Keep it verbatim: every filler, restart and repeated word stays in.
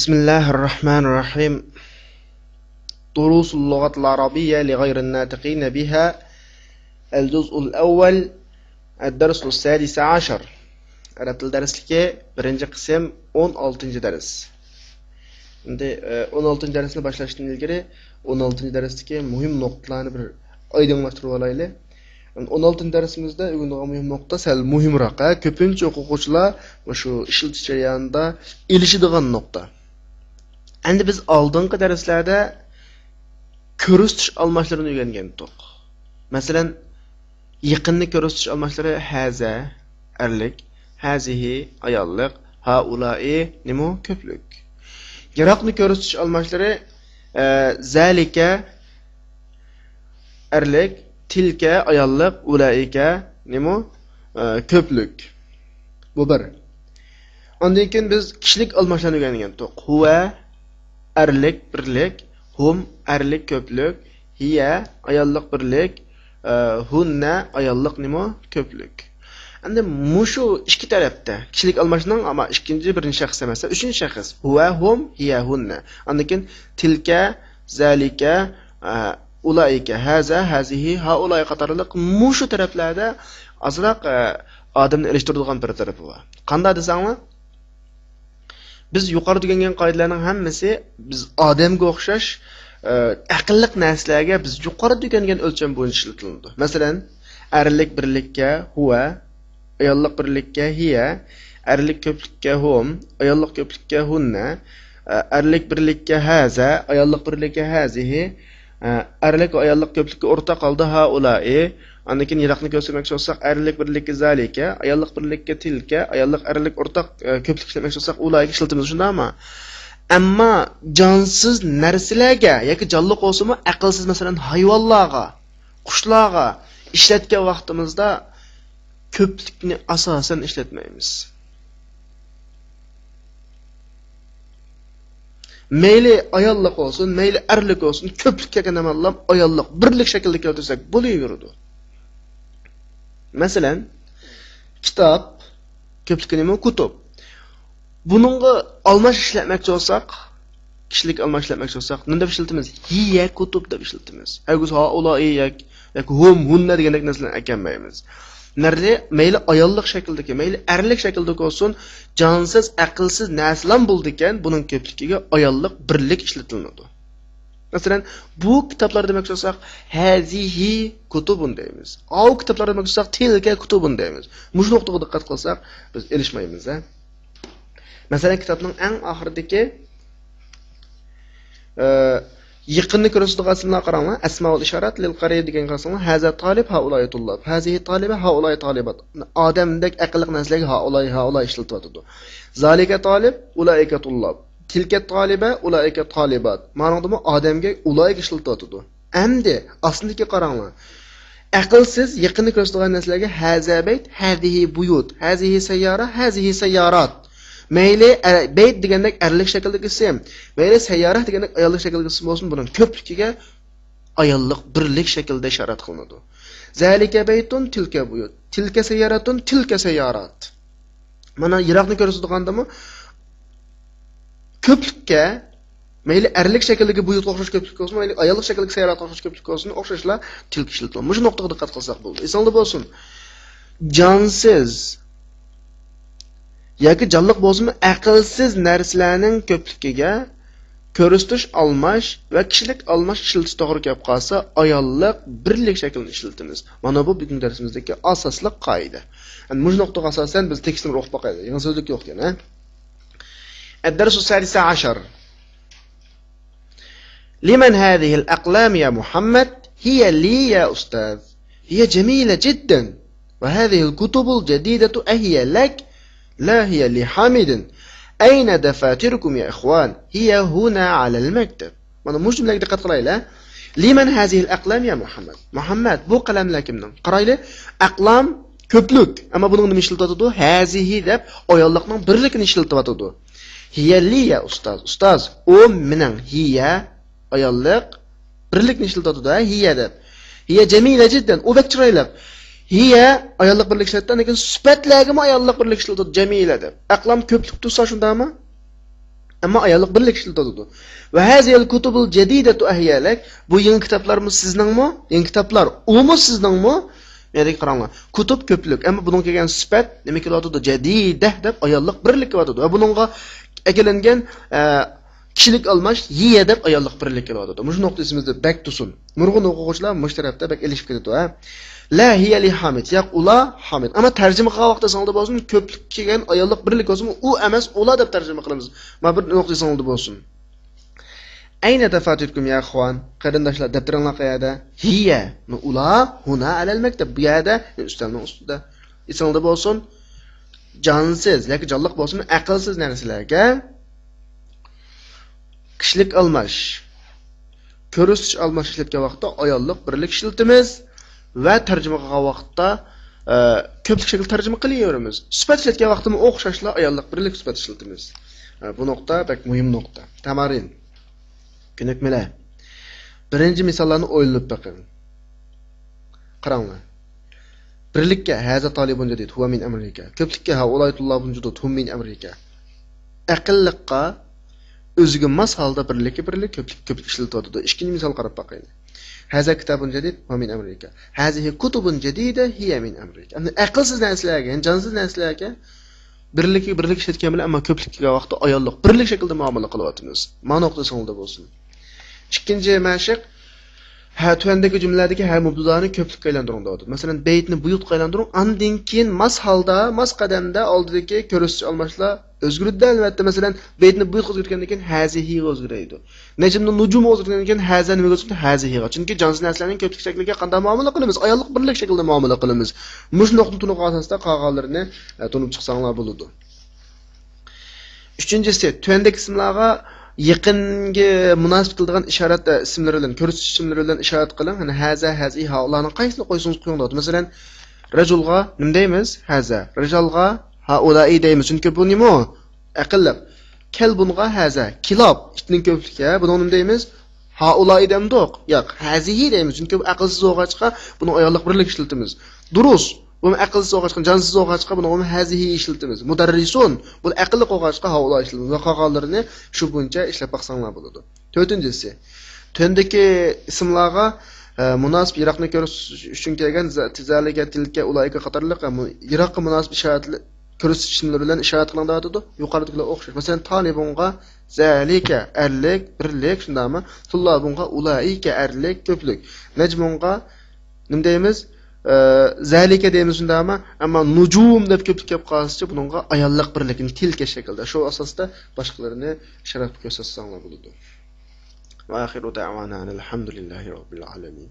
بسم الله الرحمن الرحيم. دروس اللغة العربية لغير الناطقين بها. الجزء الأول. الدرس السادس عشر. ئەرەب تىل دەرسلىكى، بىرىنچى قىسىم، ئون ئالتىنچى دەرس. ئەمدى، ئە، ئون ئالتىنچى دەرسنى باشلاشتىن ئىلگىرى، ئون ئالتىنچى دەرستىكى مۇھىم نۇقتىلارنى بىر ئايدىڭلاشتۇرۇپ ئالايلى. ئون ئالتىنچى دەرسىمىزدە ئۆگىنىدىغان مۇھىم نۇقتا سەل مۇھىمراق، ھە، كۆپىنچە ئوقۇغۇچىلار مۇشۇ ئىشلىتىش جەريانىدا ئېلىشىدىغان نۇقتا. ئەمدى بىز ئالدىنقى دەرسلەردە كۆرسىتىش ئالماشلىرىنى ئۆگەنگەنتۇق. مەسىلەن، يېقىننى كۆرسىتىش ئالماشلىرى ھەزە، ئەرلىك، ھەزىھى، ئاياللىق، ھائۇلائى، نېمە، كۆپلۈك. يىراقنى كۆرسىتىش ئالماشلىرى، ئە، زەلىكە، ئەرلىك، تىلكە، ئاياللىق، ئۇلائىكە، نېمە، ئە، كۆپلۈك. بۇ بىر. ئاندىن كېيىن بىز كىشىلىك ئالماشلارنى ئۆگەنگەنتۇق. ھۇۋە، ئەرلىك بىرلىك، ھۇم، ئەرلىك كۆپلۈك، ھىيە، ئاياللىق بىرلىك، ئە، ھۇننە، ئاياللىق نېمە؟ كۆپلۈك. ئەمدى مۇشۇ ئىككى تەرەپتە كىشىلىك ئالماشنىڭ، ئەمما ئىككىنچى، بىرىنچى شەخس ئەمەس، ئۈچىنچى شەخس. ھۇۋە، ھۇم، ھىيە، ھۇننە. ئاندىن كېيىن تىلكە، زەلىكە، ئە، ئۇلائىكە، ھەزە، ھەزىھى، ھائۇلائى قاتارلىق مۇشۇ تەرەپلەردە ئازراق، ئە، ئادەمنى ئېلىشتۇرىدىغان بىر تەرىپى بار. قانداق دېسەڭلار، بىز يۇقىرىدا ئۆگەنگەن قائىدىلەرنىڭ ھەممىسى بىز ئادەمگە ئوخشاش، ئە، ئەقىللىق نەرسىلەرگە بىز يۇقىرىدا ئۆگەنگەن ئۆلچەم بويىچە ئىشلىتىلىدۇ. مەسىلەن، ئەرلىك بىرلىككە ھۇۋە، ئاياللىق بىرلىككە ھىيە، ئەرلىك كۆپلۈككە ھۇم، ئاياللىق كۆپلۈككە ھۇننە، ئە، ئەرلىك بىرلىككە ھەزە، ئاياللىق بىرلىككە ھەزىھى، ئە، ئەرلىك ۋە ئاياللىق كۆپلۈككە ئورتاق ھالدا ھائۇلائى. ئاندىن كېيىن يىراقنى كۆرسەتمەكچى بولساق، ئەرلىك بىرلىككە زالىكە، ئاياللىق بىرلىككە تىلكە، ئاياللىق ئەرلىك ئورتاق، ئە، كۆپلۈك ئىشلەتمەكچى بولساق، ئۇلائىكە ئىشلىتىمىز، شۇنداقمۇ؟ ئەمما جانسىز نەرسىلەرگە ياكى جانلىق بولسىمۇ، ئەقىلسىز، مەسىلەن، ھايۋانلارغا، قۇشلارغا ئىشلەتكەن ۋاقتىمىزدا كۆپلۈكنى ئاساسەن ئىشلەتمەيمىز. مەيلى ئاياللىق بولسۇن، مەيلى ئەرلىك بولسۇن، كۆپلۈك كەلگەن زامانلام ئاياللىق، بىرلىك شەكىلدە كەلتۈرسەك بولۇۋېرىدۇ. مەسىلەن، كىتاب، كۆپلۈكى نېمە؟ كۇتۇب. بۇنىڭغا ئالماش ئىشلەتمەكچى بولساق، كىشىلىك ئالماش ئىشلەتمەكچى بولساق، نېمە دەپ ئىشلىتىمىز؟ ھىيە كۇتۇب دەپ ئىشلىتىمىز. ھەرگىز ھائۇلائى ياكى، ياكى ھۇم، ھۇننە دېگەندەك نەرسىلەرنى ئەكەلمەيمىز. نەرلى مەيلى ئاياللىق شەكىلدىكى، مەيلى ئەرلىك شەكىلدىكى بولسۇن، جانسىز، ئەقىلسىز نەرسىلەم بولىدىكەن، بۇنىڭ كۆپلۈكىگە ئاياللىق بىرلىك ئىشلىتىلىدۇ. مەسىلەن، بۇ كىتابلار دېمەكچى بولساق، ھەزىھى كۇتۇبۇن دەيمىز. ئاۋۇ كىتابلار دېمەكچى بولساق، تىلكە كۇتۇبۇن دەيمىز. مۇشۇ نۇقتىغا دىققەت قىلساق، بىز ئېلىشمايمىز، ھە. مەسىلەن، كىتابنىڭ ئەڭ ئاخىرىدىكى، ئە، يېقىننى كۆرسىتىدىغان ئىسىملارغا قاراڭلار. ئەسمائۇل ئىشارات لىل قەرىب دېگەنگە قارىساڭلار، ھەزە تالىب، ھائۇلائى تۇللاب. ھەزىھى تالىبە، ھائۇلائى تالىبات. ئادەمدەك ئەقىللىق نەرسىلەرگە ھائۇلائى، ھائۇلائى ئىشلىتىۋاتىدۇ. زالىكە تالىب، ئۇلائىكە تۇللاب. تىلكە تالىبە، ئۇلائىكە تالىبات. مانىڭدىمۇ ئادەمگە ئۇلائىكە ئىشلىتىۋاتىدۇ. ئەمدى ئاستىدىكى قاراڭلار. ئەقىلسىز، يېقىننى كۆرسىتىدىغان نەرسىلەرگە ھەزە بەيت، ھەزىھى بۇيۇت، ھەزىھى سەييارە، ھەزىھى سەييارات. مەيلى، ئە، بەيت دېگەندەك ئەرلىك شەكىلدىكى ئىسىم، مەيلى سەييارە دېگەندەك ئاياللىق شەكىلدىكى ئىسىم بولسۇن، بۇنىڭ كۆپلۈكىگە ئاياللىق بىرلىك شەكلىدە ئىشارەت قىلىنىدۇ. زەلىكە بەيتۇن، تىلكە بۇيۇت، تىلكە سەييارەتۇن، تىلكە سەييارات. مانا يىراقنى كۆرسىتىدىغاندىمۇ كۆپلۈككە، مەيلى ئەرلىك شەكىلدىكى بۇيۇتقا ئوخشاش كۆپلۈك بولسۇن، مەيلى ئاياللىق شەكىلدىكى سەيياراتقا ئوخشاش كۆپلۈك بولسۇن، ئوخشاشلا تىلكە ئىشلىتىلىدۇ. مۇشۇ نۇقتىغا دىققەت قىلساق بولىدۇ. ئېسىڭلاردا بولسۇن. جانسىز ياكى جانلىق بولسىمۇ، ئەقىلسىز نەرسىلەرنىڭ كۆپلۈكىگە كۆرسىتىش ئالماش ۋە كىشىلىك ئالماش ئىشلىتىش توغرا كەپ قالسا، ئاياللىق بىرلىك شەكلىنى ئىشلىتىمىز. مانا بۇ بۈگۈنكى دەرسىمىزدىكى ئاساسلىق قائىدە. يەنى مۇشۇ نۇقتىغا ئاساسەن بىز تېكىستنى ئوقۇپ باقايلى. يېڭى سۆزلۈك يوقكەن، ھە؟ الدرس السادس عشر. لمن هذه الأقلام يا محمد؟ هي لي يا أستاذ. هي جميلة جدا. وهذه الكتب الجديدة أهي لك؟ لا، هي لحامد. أين دفاتركم يا إخوان؟ هي هنا على المكتب. مانا مۇشۇ جۈملىگە دىققەت قىلايلى. لمن هذه الأقلام يا محمد؟ مۇھەممەد، بۇ قەلەملەر كىمنىڭ؟ قارايلى. ئەقلام كۆپلۈك. ئەمما بۇنىڭ نېمە ئىشلىتىۋاتىدۇ؟ ھەزىھى دەپ ئاياللىقنىڭ بىرلىكىنى ئىشلىتىۋاتىدۇ. ھىيە لىيە ئۇستاز. ئۇستاز، ئۇ مېنىڭ. ھىيە، ئاياللىق، بىرلىكنى ئىشلىتىۋاتىدۇ، ھە؟ ھىيە دەپ. ھىيە جەمىلە جىددەن. ئۇ بەك چىرايلىق. ھىيە ئاياللىق بىرلىك ئىشلەتتى، لېكىن سۈپەتلەرگىمۇ ئاياللىق بىرلىك ئىشلىتىدۇ، جەمىلە دەپ. ئەقلام كۆپلۈك تۇرسا شۇنداقمۇ؟ ئەمما ئاياللىق بىرلىك ئىشلىتىۋاتىدۇ. ۋە ھازىھىل كۇتۇبۇل جەدىدەتۇ ئەھيەلەك. بۇ يېڭى كىتابلارمۇ سىزنىڭمۇ؟ يېڭى كىتابلار ئۇمۇ سىزنىڭمۇ؟ يەنە قاراڭلار. كۇتۇب كۆپلۈك. ئەمما بۇنىڭغا كەلگەن سۈپەت نېمە كېلىۋاتىدۇ؟ جەدىدە دەپ ئاياللىق بىرلىك كېلىۋاتىدۇ. ۋە بۇنىڭغا ئەكىلىنگەن، ئە، كىشىلىك ئالماش ھىيە دەپ ئاياللىق بىرلىك كېلىۋاتىدۇ. مۇشۇ نۇقتا ئېسىمىزدە بەك تۇرسۇن. نۇرغۇن ئوقۇغۇچىلار مۇشۇ تەرەپتە بەك ئېلىشىپ كېتىدۇ، ھە. لا ھىيە لى ھامىد. ياق، ئۇلار ھامىد. ئەمما تەرجىمە قىلغان ۋاقىتتا ئېسىڭلاردا بولسۇن، كۆپلۈك كەلگەن ئاياللىق بىرلىك بولسىمۇ، ئۇ ئەمەس، ئۇلار دەپ تەرجىمە قىلىمىز. مانا بىر نۇقتا ئېسىڭلاردا بولسۇن. ئەينە دەفاتىركۇم يا ئىخۋان؟ قېرىنداشلار، دەپتىرىڭلار قەيەردە؟ ھىيە، ئۇلار، ھۇنا ئەلەل مەكتەب، بۇ يەردە، ئۈستەلنىڭ ئۈستىدە. ئېسىڭلاردا بولسۇن، جانسىز ياكى جانلىق بولسۇن، ئەقىلسىز نەرسىلەرگە كىشىلىك ئالماش، كۆرسىتىش ئالماش ئىشلەتكەن ۋاقىتتا ئاياللىق بىرلىك ئىشلىتىمىز ۋە تەرجىمە قىلغان ۋاقىتتا، ئە، كۆپلۈك شەكىلدە تەرجىمە قىلىۋېرىمىز. سۈپەت ئىشلەتكەن ۋاقىتتىمۇ ئوخشاشلا ئاياللىق بىرلىك سۈپەت ئىشلىتىمىز. ئە، بۇ نۇقتا بەك مۇھىم نۇقتا. تەمارىن. كۆنۈكمىلەر. بىرىنچى مىساللارنى ئويلىنىپ بېقىڭ. قاراڭلار. بىرلىككە، ھازا تالىبۇن جەدىد، ھۇۋا مىن ئەمرىكە. كۆپلۈككە، ھائۇلاي تۇللابۇن جۇدۇد، ھۇم مىن ئەمرىكە. ئەقىللىققا ئۆزىگە ماس ھالدا بىرلىككە بىرلىك، كۆپلۈككە كۆپلۈك ئىشلىتىۋاتىدۇ. ئىككىنچى مىسال قاراپ باقايلى. ھازا كىتابۇن جەدىد، ھۇۋا مىن ئەمرىكە. ھازىھى كۇتۇبۇن جەدىدە، ھىيە مىن ئەمرىكە. ئەمدى ئەقىلسىز نەرسىلەرگە، يەنى جانسىز نەرسىلەرگە بىرلىككە بىرلىك ئىشلەتكەن بىلەن، ئەمما كۆپلۈككە كەلگەن ۋاقىتتا ئاياللىق بىرلىك شەكىلدە مۇئامىلە قىلىۋاتىمىز. مانا نۇقتا ئېسىڭلاردا بولسۇن. ئىككىنچى مەشىق، ھە، تۆۋەندىكى جۈملىلەردىكى ھە مۇبتىدانى كۆپلۈككە ئايلاندۇرۇڭ دەۋاتىدۇ. مەسىلەن، بەيتنى بۇيۇتقا ئايلاندۇرۇڭ، ئاندىن كېيىن ماس ھالدا، ماس قەدەمدە ئالدىدىكى كۆرسىتىش ئالماشلار ئۆزگىرىدۇ. ئەلۋەتتە، مەسىلەن، بەيتنى بۇيۇتقا ئۆزگەرتكەندىن كېيىن ھازىھىغا ئۆزگىرەيدۇ. نەجمنى نۇجۇمغا ئۆزگەرتكەندىن كېيىن ھازا نېمىگە ئۆزگەرتتى؟ ھازىھىغا. چۈنكى جانسىز نەرسىلەرنىڭ كۆپلۈك شەكلىگە قانداق مۇئامىلە قىلىمىز؟ ئاياللىق بىرلىك شەكلىدە مۇئامىلە قىلىمىز. مۇشۇ نۇقتىنى تونۇغان ئاساستا قالغانلىرىنى، ئە، تونۇپ چىقساڭلار بولىدۇ. ئۈچىنچىسى، تۆۋەندىكى ئىسىملارغا يېقىنقى مۇناسىپ كېلىدىغان ئىشارەت، ئە، ئىسىملىرى بىلەن، كۆرسىتىش ئىسىملىرى بىلەن ئىشارەت قىلىڭ. يەنى ھازا، ھازىھى، ھائۇلانىڭ قايسىنى قويسىڭىز قويۇڭ دەۋاتىدۇ. مەسىلەن، رەجۇلغا نېمە دەيمىز؟ ھازا. رىجالغا ھائۇلائى دەيمىز. چۈنكى بۇ نېمە ئۇ؟ ئەقىللىق. كەلبۇنغا ھازا. كىلاب، ئىتنىڭ كۆپلۈكى. بۇنىڭغا نېمە دەيمىز؟ ھائۇلائى دەمدۇق؟ ياق، ھازىھى دەيمىز. چۈنكى بۇ ئەقىلسىز بولغاچقا، بۇنىڭ ئاياللىق بىرلىك ئىشلىتىمىز. دۇرۇس، بۇ ئەقىلسىز بولغاچقا، جانسىز بولغاچقا، بۇنىڭغا ھازىھى ئىشلىتىمىز. مۇدەررىسۇن، بۇ ئەقىللىق بولغاچقا، ھائۇلائى ئىشلىتىمىز. ۋە قالغانلىرىنى شۇ بويىچە ئىشلەپ باقساڭلار بولىدۇ. تۆتىنچىسى، تۆۋەندىكى ئىسىملارغا، ئە، مۇناسىپ يىراقنى كۆرسىتىش ئۈچۈن كەلگەن زە-، زالىكە، تىلكە، ئۇلائىكە قاتارلىق، ئە، مۇ-، يىراققا مۇناسىپ ئىشارەتلە-، كۆرسىتىش ئىسىملىرى بىلەن ئىشارەت قىلىڭ دەۋاتىدۇ. يۇقىرىدىكىلەر ئوخشاش. مەسىلەن، تالىبۇنغا زالىكە، ئەرلىك، بىرلىك، شۇنداقمۇ؟ تۇللابۇنغا ئۇلائىكە، ئەرلىك، كۆپلۈك. نەجمۇنغا نېمە دەيمىز؟ ئە، زالىكە دەيمىز، شۇنداقمۇ؟ ئەمما نۇجۇم دەپ كۆپلۈك كەپ قالسىچە، بۇنىڭغا ئاياللىق بىرلىكنى تىلكە شەكىلدە. شۇ ئاساستا باشقىلىرىنى شەرەپكە كۆرسەتسەڭلار بولىدۇ. وآخر دعوانا أن الحمد لله رب العالمين.